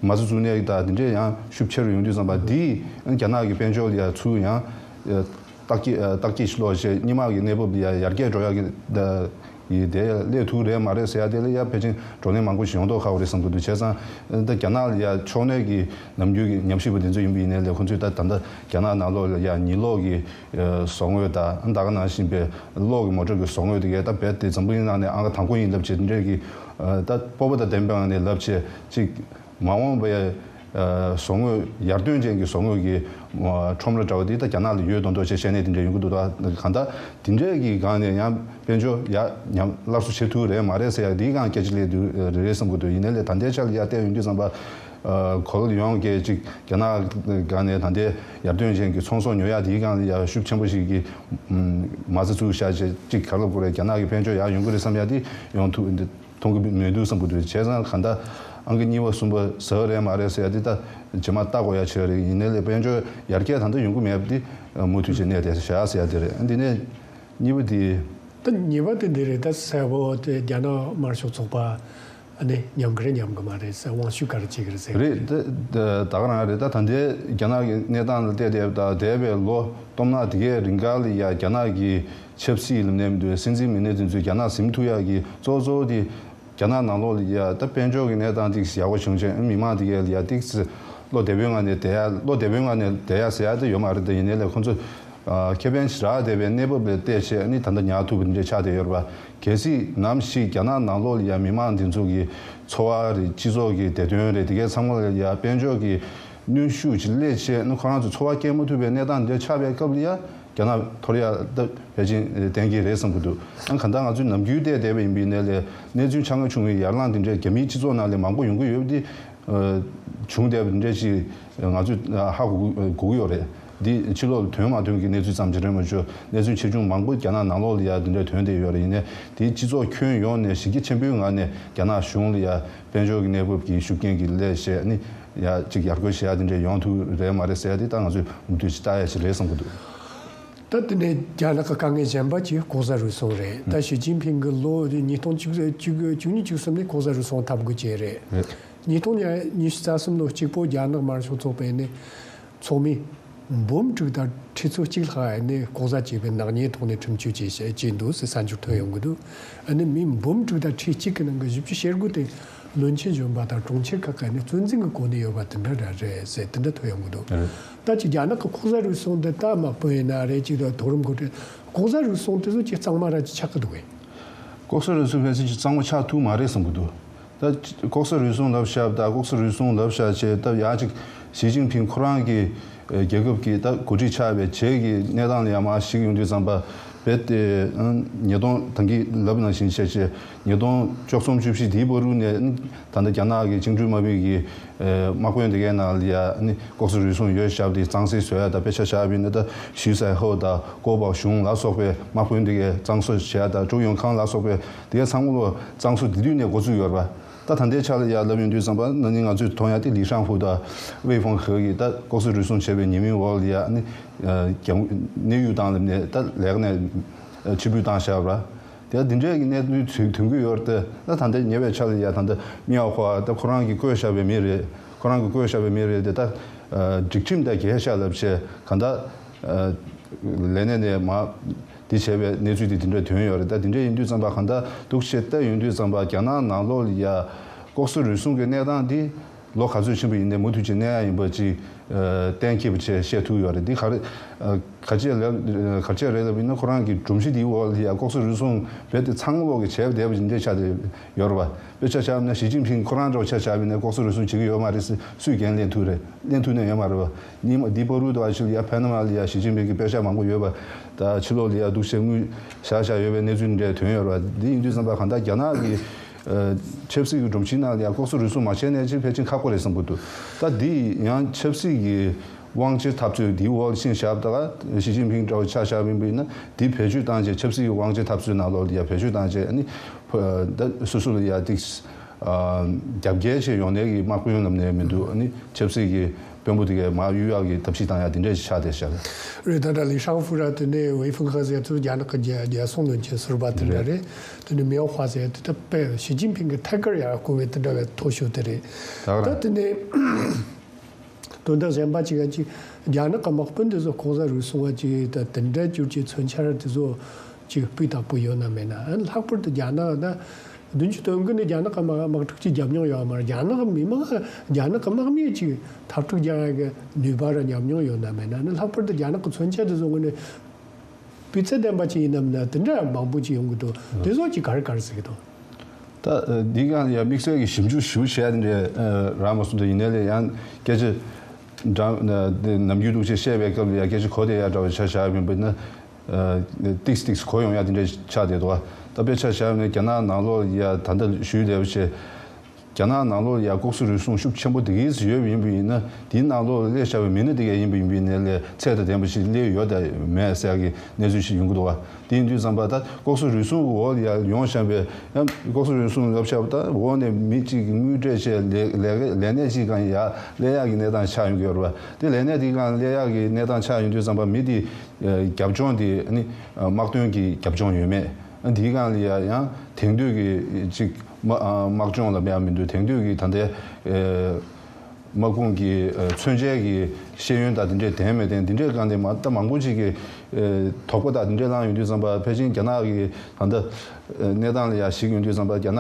མ་རྩ་འཛུགས་གནས་དང་དེ་འདྲས་ཡང་ཤུགས་ཆེ་རུ་ཡོང་དུས་ཙམ་པ་འདིས་རྒྱ་ནག་གི་དཔལ་འབྱོར་ལ་ཡང་ཚུར་ཡང་བརྟག་དཔྱད་བརྟག་དཔྱད་ཞིག་ལོག་བྱས་སྔོན་མ་གི་གནས་བབ་ལ་ཡང་ཡར་རྒྱས་འགྲོ་ཡག་གི་ཡི་དེ་སླེབས་ཐུབ་རེད་མ་རེད་ཟེར་ཡ་དེ་ལ་ཡང་ཕལ་ཆེར་བགྲོ་གླེང་མང་པོ་ཞིག་ཡོང་མདོག་ཁ་པོ་རེད་བསམ་གྱི་འདུག་བྱས་ཙང་ད་རྒྱ་ནག་ལ་ཡང་ཕྱོགས་སྣོན་གྱི་ནམ་རྒྱུན་གྱི་ཉམས་ཞིབ་པ་དེ་ཚོ་ཡིན་པ་ཡིན་ནའི་ལས་ཁོང་ཚོས་ད་ད་ལྟ་རྒྱ་ནག་ནང་ལོགས་ལ་ཡང་ཉི་གློག་གི་བཟོ་དངོས་དང་ད་ག་ནང་བཞིན་པའི་གློག་གི་མོ་ཊར་གྱི་བཟོ་དངོས་དེ་གས་ད་རྦད་དེ་འཛམ་བུ་གླིང་ནང་ནས་ཨང་ཀ་དང་པོ་ཡིན་ལབ་བྱས་དེ་འདྲས་ཀྱི་ད་སྤོབས་པ་དང་ལྡན་པའི་ངང་ནས་ལབ་བྱས་ཅིག་མ་འོངས་པའི་ཨ་བཟོ་དངོས་ཡར་ཐོན་ཅན་གྱི་བཟོ་དངོས་ཀྱི་ཨ་ཁྲོམ་ར་འདྲ་བ་འདི་ད་རྒྱ་ནག་ལ་ཡོད་མདོག་མདོག་བྱས་བཤད་ནས་དེ་འདྲ་ཡོང་གི་འདུག་ད་གང་ལྟར་དེ་འདྲའི་གི་སྒང་ནས་ཡང་དཔལ་འབྱོར་ཡར་ཉམས་སླར་གསོ་བྱེད་ཐུབ་རེད་མ་རེད་ཟེར་ཡ་འདིའི་སྒང་སྐད་ཆ་སླེབས་འདུག་རེད་བསམ་གྱི་འདུག་ཡིན་ནའི་ལས་ད་ལྟའི་ཆ་ལ་ཡར་བལྟས་ཡོང་དུས་ཙམ་པ་ཨ་གོ་ལ་ཡོངས་ཀྱི་ཅིག་རྒྱ་ནག་སྒང་ནས་ད་ལྟའི་ཡར་ཐོན་ཅན་གྱི་ཚོང་ཟོག་ཉོ་ཡ་དེའི་སྒང་ལ་ཡ་ཤུགས་ཆེན་པོ་ཞིག་གི་མ་རྩ་བཙུགས་བཞག་བྱས་ཅིག་ག་རེ་ལབ་དགོས་རེད། རྒྱ་ནག་གི་དཔལ་འབྱོར་ཡར་ཡོང་གི་རེད་བསམ་ཡ་དེ་ཡོང་ཐུབ་འདི། མཐོང་གི་མི་འདུག་བསམ་གྱི་འདུག་བྱས་ཙང་གང་ལྟར་ཨང་ཀི་གཉིས་པ་གསུམ་པ་ཟ་གི་རེད་མ་རེད་ཟེར་ཡ་འདི་ད་རྗེས་མ་ལྟ་དགོས་ཡ་ཆེ་བ་རེད། ཡིན་ནའི་ལས་དཔལ་འབྱོར་ཡར་རྒྱས་ད་ལྟ་ཡོང་གི་མེད་པ་འདི་མུ་མཐུད་བྱས་གནས་བསྡད་བཞག་ཟེར་ཡ་དེ་རེད། འདི་ནས་གཉིས་པ་འདི། ད་གཉིས་པ་དེ་འདི་རེད། ད་གསལ་པོ་དེ་རྒྱ་ནག་དམར་ཤོག་ཚོགས་པ་ཨ་ནི་ཉམས་གི་རེད་ཉམས་གི་མ་རེད་ཟེར་དབང་ཤུགས་ག་རེ་བྱེད་གི་རེད་ཟེར་གི་རེད། རེད། ད་ད་ག་རང་རེད། ད་ད་ལྟའི་རྒྱ་ནག་གི་གནས་སྟངས་ལ་བལྟས་བསྡད་ད་འདས་པའི་ལོ་སྟོང་ཕྲག་དེ་གའི་རིང་ག་ལ་ཡ་རྒྱ་ནག་གི་ཆབ་སྲིད་ལ་མིན་ནའི་མི་འདུག་སྲིད་འཛིན་མི་སྣ་དེ་ཚོས་རྒྱ་ནག་ཟིན་ཐུབ་ཡག་གི་གཙོ་གཙོ་བོ་དེ་རྒྱ་ནག་ནང་ལོགས་ལ་ཡ་ད་དཔལ་འབྱོར་གྱི་གནས་སྟངས་ཏིག་ཙམ་ཡག་པོ་བྱུང་བྱས་མི་མང་དེ་གས་ལ་ཡ་ཏིག་ཙམ་བློ་བདེ་པོའི་ངང་ནས་བསྡད་ཡ་བློ་བདེ་པོའི་ངང་ནས་བསྡད་ཡ་ཟེར་ཡ་དེ་ཡོད་མ་རེད། དེ་ཡིན་ནའི་ལས་ཁོང་ཚོ་ ཨ། ཁེ་ཕན་ཞེ་དྲག་ལྡན་པའི་གནས་བབ་ལ་བལྟས་བྱས་ནི་ད་ལྟ་ཉར་ཐུབ་པ་འདི་འདྲ་ཆགས་བསྡད་ཡོད་རེད་པ། གལ་སྲིད་ནམ་ཞིག་རྒྱ་ནག་ནང་ལོགས་ལ་ཡང་མི་མང་འདི་ཚོ་གི་འཚོ་བ་རེད། སྤྱི་ཚོགས་ཀྱི་བདེ་དོན་རེད། དེ་གའི་ཚང་མ་ལ་ཡང་དཔལ་འབྱོར་གྱི་གནོན་ཤུགས་ཅིག་སླེབས་བྱས་ནི་ཁོ་རང་ཚོ་འཚོ་བ་སྐྱེལ་མ་ཐུབ་པའི་གནས་སྟངས་འདི་འདྲ་ཆགས་པའི་སྐབས་ལ་ཡང་རྒྱ་ནག་འཐོར་ཡག་ད་ཕལ་ཆེར་གཏན་འཁེལ་རེད་བསམ་གྱི་འདུག་ཨ། གང་ལྟར་ང་ཚོས་ནམ་རྒྱུན་བལྟས་བསྡད་པ་ཡིན་པའི་ནས་ལས་གནས་ཚུལ་ཆ་ཚང་བྱུང་བའི་ཡར་ལངས་འདི་འདྲའི་རྒྱ་མིའི་སྤྱི་ཚོགས་ནང་ལས་མང་པོ་ཡོང་གི་ཡོད་པ་འདི། ཨ། བྱུང་བསྡད་པ་འདི་འདྲ་ཞིག་ང་ཚོས་ཧ་གོ་གོ་གི་ཡོད་རེད། འདི་ཕྱི་ལོགས་ལ་ཐོན་མ་ཐོན་གྱི་གནས་ཚུལ་ཙམ་ཞིག་རེད་མ་གཏོགས། གནས་ཚུལ་ཆེ་ཆུང་མང་པོ་རྒྱ་ནག་ནང་ལོགས་ལ་ཡ་འདི་འདྲ་ཐོན་བསྡད་ཡོད་རེད། ཡིན་ནའི་དེའི་སྤྱི་ཚོགས་ཁྱོན་ཡོངས་ནས་གཞི་རྒྱ་ཆེན་པོའི་ངང་ནས་རྒྱ་ནག་གཞུང་ལ་ཡ་དཔལ་འབྱོར་གྱི་གནས་བབ་ཀྱི་ཤུགས་རྐྱེན་གྱི་སླད་བྱས་ནི་ཡ་གཅིག་ཡར་རྒོལ་བྱེད་ཡ་འདི་འདྲ་ཡོང་ཐུབ་རེད་མ་རེད་ཟེར་ཡ་དེ་ད་ང་ཚོས་མུ་མཐུད་ཅིག་ལྟ་ཡ་ཞིག་རེད་བསམ་གྱི་འདུག་ད་དེ་ནས་རྒྱ་ནག་གི་དཀའ་ངལ་གཞན་པ་གཅིག་ལྐོག་ཟ་རུལ་སུངས་རེད། ད་ཞི་ཅིན་ཕིང་གི་ལོ་ཉིས་སྟོང་བཅུ་གཉིས་བཅུ་གསུམ་ནས་ལྐོག་ཟ་རུལ་སུངས་འཐབ་དགོས་ཀྱི་རེད། ཉིས་སྟོང་ཉི་ཤུ་རྩ་གསུམ་ལོ་གཅིག་པོ་རྒྱ་ནག་དམར་ཤོག་ཚོགས་པས་ནི་ཚོགས་མི་འབུམ་དྲུག་དང་ཁྲི་ཚོ་གཅིག་ལྷག་ནི་ལྐོག་ཟ་བྱས་པའི་ནག་ཉེས་ཐོག་ནས་ཁྲིམས་གཅོད་བྱས་བྱས་བྱས་འདུག་ཟེར་གསར་འགྱུར་ཐོན་ཡོང་གི་འདུག་ཨ་ནི་མི་འབུམ་དྲུག་དང་ཁྲི་གཅིག་གི་ནང་གི་བཞི་བཅུ་ཞེ་དགུ་དེ་བློན་ཆེན་གཞོན་པ་དང་གྲོང་ཁྱེར་ཁག་གི་ནི་གཙོ་འཛིན་གྱི་གོ་གནས་ཡོད་པ་དེ་འདྲ་ར་རེད་ཟེར་དེ་འདྲ་ཐོན་ཡོང་གི་འདུག་ད་ཅི་རྒྱ་ནག་གི་ལྐོག་ཟ་རུལ་སུངས་འདི་ད་དམག་དཔོན་ཡིན་ན་རེད། ཅིག་ད་མཐོ་རིམ་འགོ་ཁྲིད་ལྐོག་ཟ་རུལ་སུངས་དེ་ཚོ་ཅིག་གཙང་མ་ར་ཅིག་ཆགས་ཀྱི་འདུག་གས། ལྐོག་ཟ་རུལ་སུངས་ཕལ་ཆེར་ཅིག་གཙང་མ་ཆགས་ཐུབ་མ་རེད་བསམ་གྱི་འདུག་ད་ལྐོག་ཟ་རུལ་སུངས་ལབ་བཞག་ད་ལྐོག་ཟ་རུལ་སུངས་ལབ་བཞག་བྱས་ད་ཡ་ཅིག་ཞི་ཅིན་ཕིང་ཁོ་རང་གི་རྒྱལ་ཁབ་ཀྱི་ད་འགོ་ཁྲིད་ཆགས་པའི་རྗེས་ཀྱི་གནས་སྟངས་ལ་ཡ་མ་གཞིགས་ཡོང་དུས་ཙམ་པ་རྦད་དེ་ཉིས་སྟོང་ད་གིན་ལབ་ནང་བཞིན་བྱས་བྱས་ཉིས་སྟོང་བཅུ་གསུམ་བཅུ་བཞི་དེའི་བར་དུ་ནས་ད་ལྟ་རྒྱ་ནག་གི་བཅིངས་འགྲོལ་དམག་མི་གི་དམག་དཔོན་དེ་གའི་ནང་ལ་ཡ་ནི་ལྐོག་ཟ་རུལ་སུངས་ཡོད་བཞག་པ་དེ་གཙང་སེལ་བཟོ་ཡ་ད་དཔེ་ཆ་བཞག་པ་ཡིན་ན་ད་ཞུས་ཚའེ་ཧོ་དང་ཀོ་པའོ་ཞུང་ལ་སོགས་པའི་དམག་དཔོན་དེ་གའི་གཙང་བཟོ་བྱེད་ཡ་ད་ཀྲུའུ་ཡོང་ཁང་ལ་སོགས་པའི་དེ་གའི་ཚང་མ་ལོ་གཙང་བཟོ་དེ་དུས་ནས་འགོ་བཙུགས་ཡོད་རེད་པ། ད་ད་ལྟའི་ཆ་ལ་ཡ་ལབ་ཡོང་དུས་ཙམ་པ་ན་ནིང་ང་ཚོས་མཐོང་ཡ་དེ་ལི་ཧྲང་ཧུ་དང་ཝེ་ཧྥང་ཧེ་གིས་ད་ལྐོག་ཟ་རུལ་སུངས་བྱས་པའི་ཉེས་མིང་འོག་ལ་ཡ་ནི་རྒྱ་གནས་ཡུལ་དང་ལ་ནས་ད་ལས་ཀ་ནས་ཕྱིར་འབུད་བཏང་བཞག་པ་ར། དེ་དེ་འདྲའི་གི་གནས་ཚུལ་ཐོན་གྱི་ཡོད་རེད་དེ། ད་ད་ལྟ་ཉེ་བའི་ཆར་ལ་ཡ་ད་ལྟ་མིའོ་ཧྭ་ད་ཁོ་རང་གིས་བསྐོས་བཞག་པའི་མི་རེད། ཁོ་རང་གིས་བསྐོས་བཞག་པའི་མི་རེད་དེ། ད་སྒྲིག་ཁྲིམས་དང་འགལ་ཤག་ལབ་བྱས་གང་ལྟར་ལས་གནས་ནས་མར་འདི་བྱས་པའི་གནས་ཚུལ་དེ་དེ་འདྲ་ཐོན་ཡོད་རེད། ད་དེ་འདྲ་ཡིན་དུས་ཙམ་པ་གང་ལྟར་འདུག་བྱས་ལྟ་ཡོང་དུས་ཙམ་པ་རྒྱ་ནག་ནང་ལོགས་ལ་ཡ་ལྐོག་ཟ་རུལ་སུངས་ཀྱི་གནས་སྟངས་འདི་ལོ་ག་ཚོད་ཕྱིན་པ་ཡིན་ནའི་མུ་མཐུད་ཀྱི་གནས་ཡ་ཡིན་པ་ཅིག་གཏན་འཁེལ་བ་བྱས་བཤད་ཐུབ་ཡོད་རེད། འདི་ག་རེ་ག་ཅི་ལབ་ག་ཅི་རེད་ལབ་ཡིན་ན་ཁོ་རང་གི་སྒྲོམ་གཞི་འདིའི་འོག་ལ་ཡ་ལྐོག་ཟ་རུལ་སུངས་རྦད་དེ་ཚང་མ་ལོག་གི་བྱས་པ་བསྡད་པ་ཅིག་འདྲ་ཆགས་བསྡད་ཡོད་རེད་པ། དཔེ་ཆ་བཞག་ན་ཞི་ཅིན་ཕིང་ཁོ་རང་འདྲ་བོ་ཆ་བཞག་པ་ཡིན་ན་ལྐོག་ཟ་རུལ་སུངས་བྱེད་ཀྱི་ཡོད་མ་རེད་ཟེར་སུས་འགན་ལེན་ཐུབ་རེད། ལེན་ཐུབ་ནས་ཡོད་མ་རེད་པ། ཉིན་མ་འདི་བར་དུ་ད་ཕྱི་ལ་ཡ་ཕ་ན་མ་ལ་ཡ་ཞི་ཅིན་ཕིང་གི་དཔེ་ཆ་མང་པོ་ཡོད་པ། ད་ཕྱི་ལོགས་ལ་ཡ་འདུག་བྱས་དངུལ་བཞག་བཞག་ཡོད་པའི་གནས་ཚུལ་འདྲ་ཐོན་ཡོད་རེད་པ། འདི་ཡིན་དུས་ཙམ་པ་གང་ལྟར་རྒྱ་ནག་གི་ཆབ་སྲིད་ཀྱི་སྒྲོམ་གཞིའི་ནང་ལ་ཡ་ལྐོག་ཟ་རུལ་སུངས་མ་བྱས་ནས་ཅིག་ཕལ་ཆེར་ཁག་པོ་རེད་བསམ་གྱི་འདུག་ད་འདི་ཡང་ཆབ་སྲིད་ཀྱི་དབང་ཆའི་འཐབ་རྩོད་འདིའི་འོག་ལ་ཕྱིན་བཞག་པ་ད་ཞི་ཅིན་ཕིང་འདྲ་བོ་ཆ་བཞག་པ་ཡིན་པ་ཡིན་ན་འདི་བེད་སྤྱོད་བཏང་བྱས་ཆབ་སྲིད་ཀྱི་དབང་ཆའི་འཐབ་རྩོད་ནང་ལོགས་ལ་ཡ་བེད་སྤྱོད་བཏང་བྱས་ཨ་ནི་ད་སོ་སོ་ལ་ཡ་ཏིག་རྒྱབ་འགལ་བྱས་ཡོང་ནས་ཀྱི་དམག་དཔོན་ལབ་ནས་མི་འདུག་ཨ་ནི་ཆབ་སྲིད་ཀྱི་དཔོན་པོ་དེ་གས་མར་གཡུག་ཡག་གི་ཐབས་ཤེས་བཏང་ཡག་དེ་འདྲས་ཤིག་ཆགས་བསྡད་ཤག་རེད། ད་ལྟ་ལི་ཧྲང་ཧྥུ་ར་དེ་ནས་ཝེ་ཧྥུང་ཧེ་ཟེར་ཚོ་རྒྱ་ནག་གི་རྒྱལ་རྒྱལ་སྲུང་བློན་ཆེན་ཟུར་པ་དེ་འདྲ་རེད། དེ་ནས་མིའོ་ཧྭ་ཟེར་དེ་ད་དཔེ་ཞི་ཅིན་ཕིང་གི་ཐད་ཀར་ཡང་བསྐོ་བའི་དེ་འདྲ་བའི་མཐོ་ཤོས་དེ་རེད། ད་དེ་ནས་དོན་དག་གཞན་པ་གཅིག་ག་ཅིག་རྒྱ་ནག་གི་དམག་དཔོན་དེ་ཚོ་ལྐོག་ཟ་རུལ་སུངས་པ་ཅིག་ད་དེ་འདྲ་གྱུར་གྱི་མཚོན་ཆ་ར་དེ་ཚོ་ཅིག་སྤུས་དག་པོ་ཡོད་ན་མེད་ན། ཨ་ནི་ལྷག་པར་དུ་རྒྱ་ནག་ད་བདུན་ཅུ་དོན་དགུ་ནས་རྒྱ་ནག་གི་དམག་དམག་འཁྲུག་ཅིག་བརྒྱབ་མྱོང་ཡོད་མ་རེད། རྒྱ་ནག་གི་མི་མང་རྒྱ་ནག་གི་དམག་མིས་ཅིག་འཐབ་འཁྲུག་རྒྱག་ཡ་གི་ནུས་པ་ར་ཉམས་མྱོང་ཡོད་ན་མེད་ན། ཨ་ནི་ལྷག་པར་དུ་རྒྱ་ནག་གི་མཚོན་ཆ་དེ་ཚོ་ངོས་ནས་སྤུས་ཚད་ལྡན་པ་ཅིག་ཡིན་ནམ་ན་དེ་འདྲ་མང་པོ་ཅིག་ཡོང་གི་འདུག་དེ་ཚོ་ཅིག་ག་རེ་ག་རེ་ཟེར་གི་འདུག་ད་འདི་གང་ཡང་དམིགས་བསལ་གྱི་ཞིབ་འཇུག་ཞིབ་བྱས་ནས་རང་མ་སོང་དུ་ཡིན་ནའི་ལས་ཡང་སྐད་ཆ་འདྲ་ནམ་རྒྱུན་འདུག་ཅེས་བཤད་པའི་སྐབས་ལ་ཡང་སྐད་ཆ་གོ་བདེ་ཡག་འདྲ་བའི་ཆ་བཞག་ཡིན་པ་ན། ཏིག་ཏིག་གོ་ཡོང་ཡ་དེ་འདྲ་ཆགས་བསྡད་འདུག་ད་དཔེ་ཆ་བཞག་ནས་རྒྱ་ནག་ནང་ལོགས་ཡ་ད་ལྟ་ཞུས་བསྡད་པ་བྱས། རྒྱ་ནག་ནང་ལོགས་ཡ་ལྐོག་ཟ་རུལ་སུངས་ཤུགས་ཆེན་པོ་དེ་གས་ཡོད་པ་ཡིན་པ་ཡིན་ན་དེའི་ནང་ལོགས་ལ་སླེབས་བཞག་པའི་མི་སྣ་དེ་གས་ཡིན་པ་ཡིན་པའི་ནས་ལས་ཚད་དང་ལྡན་པ་ཞིག་སླེབས་ཡོད་དམ་མེད་ཟེར་ཡ་གི་གནས་ཚུལ་ཞིག་ཡོང་གི་འདུག་བ། དེ་ཡིན་དུས་ཙམ་པ་ད་ལྐོག་ཟ་རུལ་སུངས་ཀྱི་འོག་ལ་ཡ་ཡོང་བཞག་པའི་ཡང་ལྐོག་ཟ་རུལ་སུངས་ལབ་བཞག་པ་ད་འོག་ནས་མི་གཅིག་གིས་དངུལ་སྤྲད་བྱས་ལས་ལས་ལས་གནས་གཅིག་གང་ཡ་སླེབས་ཡག་གི་གནས་སྟངས་ཆགས་ཡོང་གི་ཡོད་རེད་བ། དེ་ལས་གནས་དེ་གང་སླེབས་ཡག་གི་གནས་སྟངས་ཆགས་ཡོང་དུས་ཙམ་པ་མི་དེ་རྒྱབ་ལྗོངས་དེ་ནི་དམག་དོན་གྱི་རྒྱབ་ལྗོངས་ཡོད་མེད། འདིའི་སྒང་ལ་ཡ་ཡང་དེང་དུས་ཀྱི་ཅིག་དམག་དམག་སྦྱོང་ལ་མེད་མི་འདུག་དེང་དུས་ཀྱི་ད་ལྟའི་དམག་དཔུང་གི་མཚོན་ཆའི་གི་ཤེས་ཡོན་དང་དེ་འདྲས་ལྡན་མེད་ལྡན་དེ་འདྲས་སྒང་ལ་མ་ད་མང་པོ་ཅིག་གི་དོགས་པ་དང་དེ་འདྲས་བསླངས་ཡོང་དུས་ཙམ་པ་ཕལ་ཆེར་རྒྱ་ནག་གི་ད་ལྟ་གནས་སྟངས་ལ་ཡ་གཞིགས་ཡོང་དུས་ཙམ་པ་རྒྱ་ནག་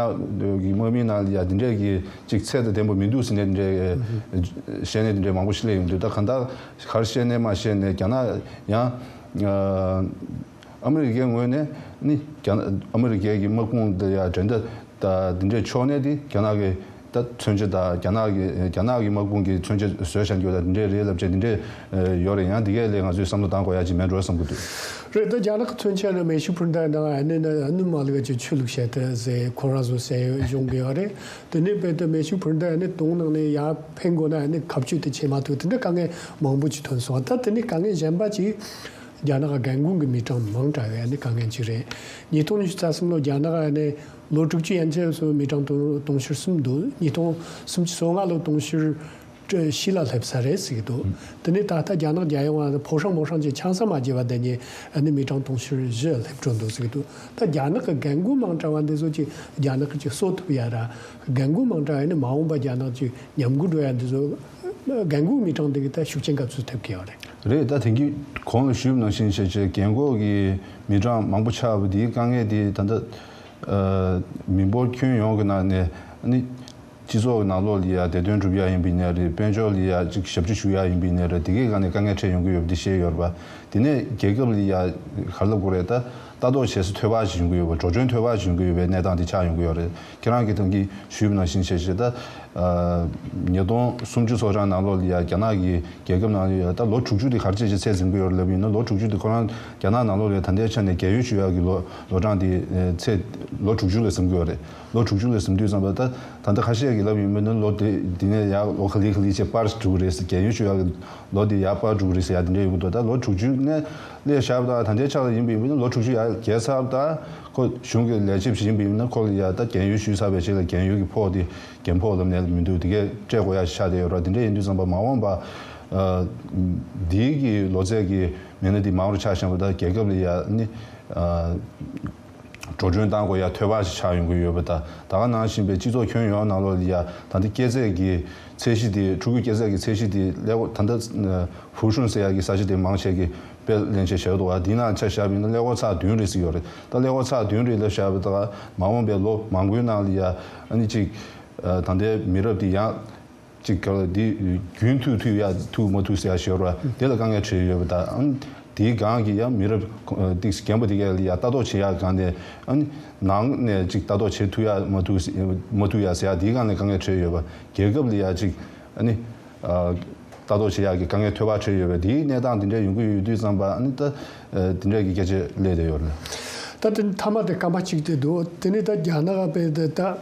གི་དམག་མིའི་ནང་ལ་ཡ་དེ་འདྲས་གི་ཅིག་ཚད་དང་ལྡན་པ་མི་འདུག་ཟེར་ནས་དེ་འདྲས་བཤད་ནས་དེ་འདྲས་མང་པོ་ཞིག་སླེབས་ཡོང་དུས་ད་གང་ལྟར་ག་རེ་བཤད་ནས་མ་བཤད་ནས་རྒྱ་ནག་ཡང་། ཨ་མི་རི་ཀའི་ངོས་ནས་ནི་རྒྱ་ཨ་མི་རི་ཀའི་གི་དམག་དཔུང་དེ་ཡ་འགྲན་ཟླ་ད་འདི་འདྲས་ཕྱོགས་ནས་དེ་རྒྱ་ནག་གི་ད་མཚོན་ཆ་དང་རྒྱ་ནག་གི་རྒྱ་ནག་གི་དམག་དཔུང་གི་མཚོན་ཆ་བཟོས་བཞག་རྒྱུ་དང་འདི་འདྲས་རེད་ལབ་བྱས་འདི་འདྲས་ཡོད་རེད། ཡང་འདི་གས་ལས་ང་ཚོས་བསམ་བློ་བཏང་དགོས་ཡ་ཅིག་མེད་འགྲོ་བསམ་གི་འདུག་རེད། ད་རྒྱ་ནག་གི་མཚོན་ཆ་ནི་མེ་ཤུགས་འཕུར་མདའ་ནང་ཨ་ནི་ནི་ཨ་ནུ་མ་ལི་ག་ཅིག་ཆོས་ལུགས་བཤད་དེ་ཟེར་ཁོ་རང་ཚོ་ཟེར་ཡོང་གི་ཡོད་རེད། དེ་ནས་དཔེར་ན་མེ་ཤུགས་འཕུར་མདའ་ཨ་ནི་དུང་ནང་ནས་ཡར་འཕེན་དགོས་ན་ཨ་ནི་ཁ་གཅོད་དེ་བྱེད་མ་ཐུབ། དེ་འདྲ་དཀའ་ངལ་མང་པོ་ཅིག་ཐོན་སོང་། ད་དེ་ནས་དཀའ་ངལ་གཞན་པ་ཅིག་རྒྱ་ནག་གི་རྒན་རྒོན་གྱི་མི་གྲངས་མང་དྲགས་པའི་ཨ་ནི་དཀའ་ངལ་ཅིག་རེད། ཉིས་སྟོང་ཉི་ཤུ་རྩ་གསུམ་ལོ་རྒྱ་ནག་ཨ་ནི་ལོ་དྲུག་ཅུ་ཡན་ཆད་སུ་མི་གྲངས་དུང་དུང་ཕྱུར་གསུམ་འདུག་ཉིས་སྟོང་སུམ་ཅུ་སོ་ལྔ་ལོ་དུང་ཕྱུར་བཞི་ལ་སླེབས་ས་རེད་ཟེར་གྱི་འདུག་དེ་ནས་ད་ལྟ་རྒྱ་ནག་རྒྱལ་ཡོངས་ཨ་ནི་ཕོ་བྲང་མོ་བྲང་གི་ཆང་ས་མ་བརྗེ་བ་དེ་ཉིད་ཨ་ནི་མི་གྲངས་དུང་ཕྱུར་བཞི་སླེབས་འགྲོ་འདུག་ཟེར་གྱི་འདུག་ད་རྒྱ་ནག་གི་རྒན་རྒོན་མང་དྲགས་པ་འདི་ཚོ་ཅིག་རྒྱ་ནག་གི་ཅིག་གསོ་ཐུབ་ཡ་ར། རྒན་རྒོན་མང་དྲགས་ཨ་ནི་མ་འོངས་པ་རྒྱ་ནག་ཅིག་ཉམས་རྒུད་འགྲོ་ཡ་འདི་ཚོ་རྒན་རྒོན་མི་གྲངས་འདི་གི་ད་ཤུགས་རྐྱེན་ག་ཚོད་ཐེབས་ཀྱི་ཡོད་རེད། རེད། ད་དེང་གི་གོང་ལ་ཞུས་པ་ནང་བཞིན་བྱས་བྱས་རྒན་འཁོགས་ཀྱི་མི་གྲངས་མང་པོ་ཆགས་པ་འདིའི་དཀའ་ངལ་དེ་ད་ལྟ་ཨ་མི་འབོར་ཁྱོན་ཡོངས་ཀྱི་ནང་ནས་ཨ་ནི་སྤྱི་ཚོགས་ཀྱི་ནང་ལོགས་ལ་ཡ་བདེ་དོན་སྒྲུབ་ཡ་ཡིན་པའི་ནས་རེད། དཔལ་འབྱོར་ལ་ཡ་ཅིག་ཞབས་ཕྱི་ཞུ་ཡ་ཡིན་པའི་ནས་རེད། དེ་གའི་སྒང་ནས་དཀའ་ངལ་འཕྲད་ཡོང་གི་ཡོད་པ་འདི་ཤེས་ཡོད་རེད་པ། དེ་ནས་རྒྱལ་ཁབ་ལ་ཡ་ག་རེ་ལབ་དགོས་རེད། ད་ལྟ་རྟོག་བྱེད་ས་ཐོལ་པ་ཞིག་ཡོང་གི་ཡོད་པ། འགྲོ་གྲོན་ཐོལ་པ་ཞིག་ཡོང་གི་ཡོད་པའི་གནས་སྟངས་དེ་ཆགས་ཡོང་གི་ཡོད་རེད། ཁྱེད་རང་གིས་ད་གིན་ཞུས་པ་ནང་བཞིན་བྱས་བྱས་ད་ཉིས་སྟོང་སུམ་ཅུ་སོ་གྲངས་ནང་ལོགས་ལ་ཡ་རྒྱ་ནག་གི་རྒྱལ་ཁབ་ནང་ལ་ཡ་ད་ལོ་དྲུག་ཅུ་དེ་ག་རེ་བྱས་བྱས་ཚད་འཛིན་གི་ཡོད་རེད་ལབ་ཡིན་ན། ལོ་དྲུག་ཅུ་དེ་ཁོ་རང་རྒྱ་ནག་ནང་ལོགས་ལ་ཡ་ད་ལྟའི་ཆ་ནས་རྒས་ཡོལ་ཞུ་ཡག་གི་ལོ་ལོ་གྲངས་དེ་ཚད་ལོ་དྲུག་ཅུ་ལ་འཛིན་གི་ཡོད་རེད། ལོ་དྲུག་ཅུ་ལ་འཛིན་དུས་ཙམ་པ་ད་ད་ལྟ་ཁ་ཤས་ཀྱིས་ལབ་ཡིན་པ་ན་ལོ་དེ་འདི་ནས་ཡ་ལོ་ག་ལེ་ག་ལེ་བྱས་སྤར་འགྲོ་གི་རེད་ཟེར། རྒས་ཡོལ་ཞུ་ཡག་གི་ལོ་དེ་ཡར་སྤར་འགྲོ་གི་རེད་ཟེར་ཡ་དེ་འདྲ་ཡོང་གི་འདུག་ད་ལོ་དྲུག་ཅུ་ནས་སླེབས་བཞག་པ་ད་ད་ལྟའི་ཆ་ལ་ཡིན་པ་ཡིན་པ་ན་ལོ་དྲུག་ཅུ་ཡར་བརྒལ་ཚར་བ་ད་ཁོ་གཞུང་གི་ལས་བྱེད་ཞིག་ཡིན་པ་ཡིན་ན་ཁོ་ལ་ཡ་ད་རྒས་ཡོལ་ཞུས་ཚར་བའི་རྗེས་ལ་རྒས་ཡོལ་གྱི་ཕོགས་དེ་རྒན་ཕོགས་ལབ་ནས་མི་འདུག་དེ་གས་སྤྲད་དགོས་ཡ་ཆགས་བསྡད་ཡོད་རེད། དེ་འདྲ་ཡིན་དུས་ཙམ་པ་མ་འོངས་པ་ཨ་འདིའི་གི་ལོ་ཚད་ཀྱི་མི་སྣ་འདི་མང་རུ་ཆགས་བཞིན་པ་ད་རྒྱལ་ཁབ་ལ་ཡ་ནི་ཨ། འགྲོ་གྲོན་བཏང་དགོས་ཡ་ཐོལ་པ་ཞིག་ཆགས་ཡོང་གི་ཡོད་པ་དང་། ད་ག་ནང་བཞིན་པའི་སྤྱི་ཚོགས་ཁྱོན་ཡོངས་ནང་ལོགས་ལ་ཡ་ད་ལྟ་སྐྱེས་ཚད་ཀྱི་ཚད་གཞི་དེ། ཕྲུ་གུའི་སྐྱེས་ཚད་ཀྱི་ཚད་གཞི་དེ་ཀླད་ཀོར་ད་ལྟ་ཧྥུའུ་ཧྲུན་ཟེར་ཡ་གི་ས་ཆ་དེ་མང་ཆེ་གི་དཔེ་ལེན་ཆེད་བཞག་འདུག་བ། དེའི་ནང་ཆ་བཞག་པ་ཡིན་ན་ཀླད་ཀོར་ཚེག་བདུན་རེ་ཟེར་ཡོད་རེད། ད་ཀླད་ཀོར་ཚེག་བདུན་རེ་སླེབས་བཞག་པ་དང་མ་འོངས་པའི་ལོ་མང་པོའི་ནང་ལ་ཡ་ཨ་ནི་གཅིག་ད་ལྟའི་མི་རབས་དེ་ཡང་། གཅིག་ག་ལ་འདི་རྒྱུན་མཐུད་ཐུབ་ཡ་ཐུབ་མ་ཐུབ་ཟེར་ཡ་ཞོར་བ་དེ་ལ་དཀའ་ངལ་འཕྲད་ཡོད་པ་དང་། ཨ་ནི་དེའི་སྒང་གི་ཡ་མི་རབས་ཏིག་རྒན་པ་དེ་ག་ལ་ཡ་ལྟ་རྟོག་བྱེད་ཡ་སྒང་ནས། ཨ་ནི་ནང་ནས་གཅིག་ལྟ་རྟོག་བྱེད་ཐུབ་ཡ་མ་ཐུབ་མ་ཐུབ་ཡ་ཟེར་ཡ་དེའི་སྒང་ནས་དཀའ་ངལ་འཕྲད་ཡོད་པ། རྒྱལ་ཁབ་ལ་ཡ་གཅིག་ཨ་ནི་ལྟ་རྟོག་བྱེད་ཡ་གི་དཀའ་ངལ་ཐོལ་པ་འཕྲད་ཡོད་པ། དེའི་གནས་སྟངས་དེ་འདྲ་ཡོང་གི་ཡོད་དུས་ཙམ་པ་ཨ་ནི་ད་དེ་འདྲ་གི་སྐད་ཆ་སླེབས་བསྡད་ཡོད་རེད། ད་དེ་མཐའ་མ་དེ་སྐར་མ་གཅིག་དེ་འདུག་དེ་ནས་ད་རྒྱ་ནག་པའི་དེ་ད།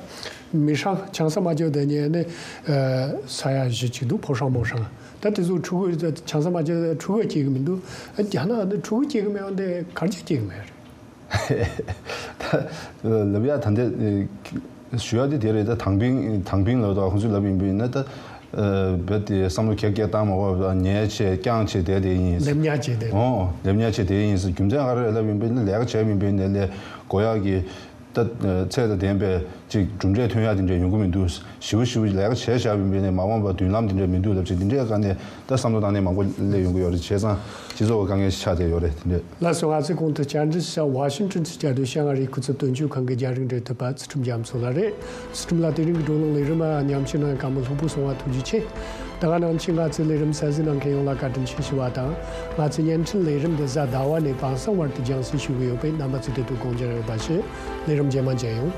མི་ཧྲང་ཆང་ས་མ་བརྒྱབ་དེ་ཉེ་ནས་ས་ཡ་བཞི་ཅིག་འདུག་ཕོ་ཧྲང་མོ་ཧྲང་། ད་དེ་ཚོ་ཕྲུ་གུ་ཆང་ས་མ་བརྒྱབ་ཕྲུ་གུ་སྐྱེ་གི་མི་འདུག་རྒྱ་ནག་ནི་ཕྲུ་གུ་སྐྱེ་གི་མེད་པ་འདི་ག་རེ་བྱས་སྐྱེ་གི་མེད་རེད། ད་ལབ་ཡ་ད་འདི་ཞུ་ཡ་དེ་དེ་རེད། ད་དང་པིང་དང་པིང་ལབ་དང་ཁོང་ཚོས་ལབ་ཡིན་པ་ཡིན་ན་ད་རྦད་དེ་བསམ་བློ་གས་གས་བཏང་མ་དགོས་པ་ཉལ་བྱས་རྐྱང་བྱས་བསྡད་དེ་ཡིན། ལེབ་ཉལ་བྱས་བསྡད། ཨོ་ལེབ་ཉལ་བྱས་བསྡད་ཡིན་ཟེར། རྒྱུ་མཚན་ག་རེ་རེད་ལབ་ཡིན་པ་ཡིན་ན་ལས་ཀ་བྱས་ཡིན་པ་ཡིན་ན་ལས་དགོས་ཡ་གི་ད་ཚད་དང་ལྡན་པའི་ཅིག་གྲུབ་འབྲས་ཐོན་ཡག་དེ་འདྲ་ཡོང་གི་མི་འདུག་ཞེ་པོ་ཞེ་པོ་ལས་ཀ་བྱས་བཞག་པ་ཡིན་པས་ནས་མ་འོངས་པ་མདུན་ལམ་དེ་འདྲ་མི་འདུག་ལབ་ཅིག་འདི་འདྲའི་སྒང་ནས་ད་བསམ་བློ་བཏང་ནས་མང་པོ་སླེབས་ཡོང་གི་ཡོད་རེད། བྱས་ཙང་སྤྱི་ཚོགས་ཀྱི་དཀའ་ངལ་ཞིག་ཆགས་བསྡད་ཡོད་རེད། དེ་འདྲ། ལགས་སོ། ང་ཚོས་གོང་དུ་བཅར་འདྲི་ཞུ་ས་ཝ་ཤིང་ཊོན་གྱི་བཅའ་སྡོད་ཤང་ཨ་རིའི་སྐུ་ཚབ་དོན་གཅོད་ཁང་གི་རྒྱ་རིགས་འབྲེལ་མཐུད་པ་ཚུལ་ཁྲིམས་རྒྱ་མཚོ་ལགས་རེད། ཚུལ་ཁྲིམས་ལགས་དེ་རིང་གི་བགྲོ་གླེང་ལས་རིམ་མཉམ་ཞུགས་གནང་བའི་བཀའ་མོལ་ལྷུག་པོ་གསུང་བ་ཐུགས་རྗེ་ཆེ། ད་ག་ནང་བཞིན་ང་ཚོའི་ལས་རིམ་གསན་གཟིགས་གནང་མཁན་ཡོངས་ལ་བཀའ་དྲིན་ཆེ་ཞུ་བ་དང་། ང་ཚོའི་བརྙན་འཕྲིན་ལས་རིམ་འདི་གཟའ་ཟླ་བ་ནས་དཔང་གསུམ་བར་དུ་རྒྱང་སྲིང་ཞུ་གི་ཡོད་པས་རྣམ་པ་ཚོས་དེ་དུས་དགོངས་འཇགས་ཡོད་པ་ཞུ། ལས་རིམ་རྗེས་མ་མཇལ་ཡོང་།